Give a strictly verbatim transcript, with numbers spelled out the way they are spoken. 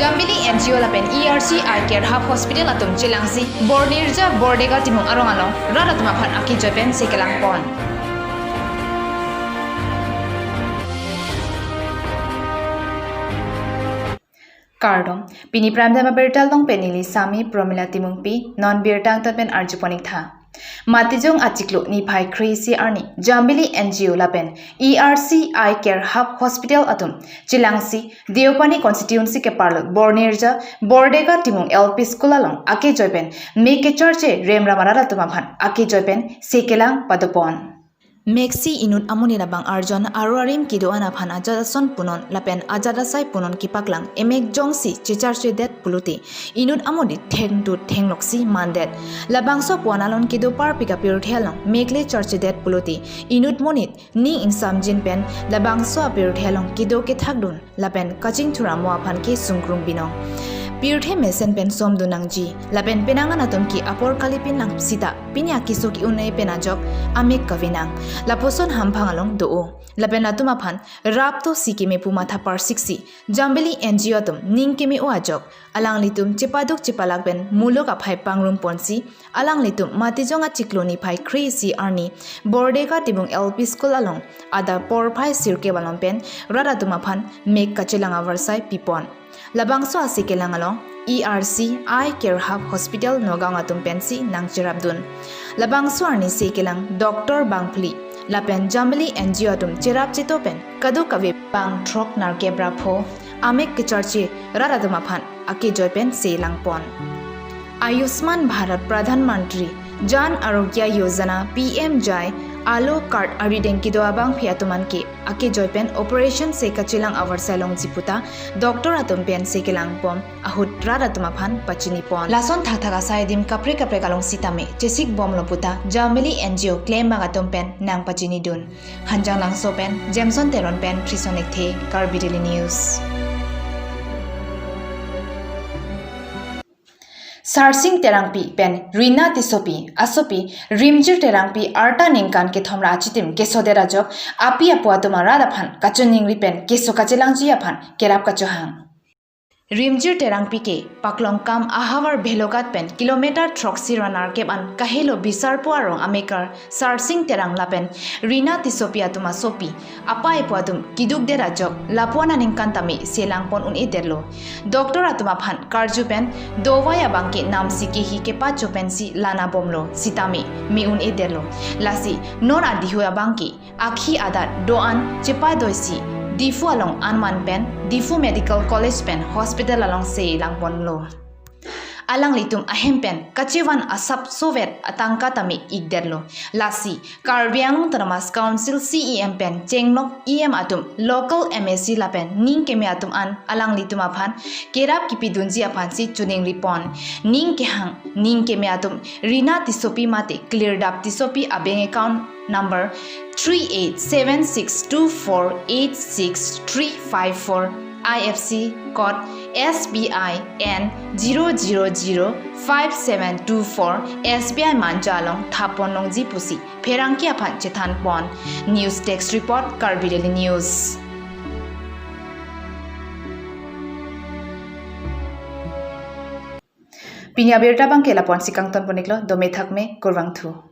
Jambili N G O lapen E R C Eye Care Hub Hospital atum chelangsi Bornirja Bordega Timung arong along rat atum aphan akejoi pen sekelang pon. Kardom, pini Prime Time abirta along pen neli Sami Promila Timungpi, non birta angton pen arjupon ik tha. Matijong achiklo niphai kre-isi arni, Jambili N G O lapen E R C Eye Care Hub Hospital atum chelangsi Deopani constituency keparlo Bornirja Bordega Timung L P School along akejoi pen mek kecharche remram arat atum aphan akejoi pen sekelang padopon. Meksi inut amonit abang arjon aro arim kedo-an aphan ajat ason punon lapen ajat asai punon kepaklang emek jongsi checharchedet pulote inut amonit thengtut thengloksi mandet. Labangso puan alon kedo parpik apirthe along mekle charchedet pulote inut monit ning ingsamjin pen labangso apirthe along kedo kethakdun lapen kachingthur amo aphan ke sungkrung binong. Pirthe mesen pen somdun nangji lapen penang an atum ke apor kalipin lang sita pini akeso ke-un-e pen ajok amek kavenang. Lapuson hamphang along do-o. Lapen latum aphan rapto si keme pu matha parsiksi Jambili N G O atum ning keme-o ajok alanglitum chepaduk chepalak pen muluk aphai pangrum ponsi alanglitum Matijong achiklo niphai kre-isi arni Bordega Timung L P School along adap porphai sirkep along pen rat atum aphan mek kachelang avarsai pipon. Labangso asekelang along E R C Eye Care Hub Hospital Nagaon atum pensi nangcherapdun. Labangso arni sekelang Doctor bangphli lapen Jambili N G O atum cherap cheto pen kadokave bang throk nerkep ra pho amek kecharche rat atum aphan akejoi pen selang pon. Ayushman Bharat Pradhan Mantri Jan Arogya Yojana P M Jai Alo card arideng kedo abangphi atum an ke akejoi pen operation se kachelang avarsai longji puta doctor atum pen sekelang pon ahut rat atum aphan pachini pon. Lason thakthak asai adim kaprek kaprek along sitame chesik bomlo puta Jambili N G O klembak atum pen nangpachinidun. Hanjanglangso pen Jameson Teron pen Trison Ekthe, Karbi Daily News. Sarsing Terangpi pen Rina Tissopi asopi Rimjir Terangpi arta ningkan kethom ra achitim kesodet ajok api apo atum arat aphan kachiningri pen keso kachelangji aphan kerap kachohang. Rimjir Terangpi ke Paklongkam ahavar Bheloghat pen kilometer throksi ra nerkep an kahelo Bisarpo arong amekar Sarsing Terang lapen Rina Tissopi atum asopi apei apo atum kedukdet ajok lapuan aningkan tame selang pon un-edetlo. Doctor atum aphan karju pen dovai abang ke namsi kehi kepacho pensi lana bomlo sitame me un-edetlo. Lasi non adihu abang ke akhi adat do-an chepadoisi Diphu along anman pen Diphu Medical College pen hospital along selang ponlo. Alanglitum ahem pen kachevan asapso vet atangka tame ikdetlo. Lasi Karbi Anglong Autonomous Council C E M pen chenglok E M atum local M A C lapen ning keme atum an alanglitum aphan kerap kipidunji aphansi chiningri pon. Ning kehang ning keme atum Rina Tissopi mate Klirdap Tissopi a bank account number three eight seven six two four eight six three five four, I F C code S B I N zero zero zero five seven two four, S B I manja along thap pon longji pusi pherangke aphan chethan pon. News Desk Report, Karbi Daily News. Pini abirta abang ke lapuansi kangton pon iklo, dome thakme, kurvangthu.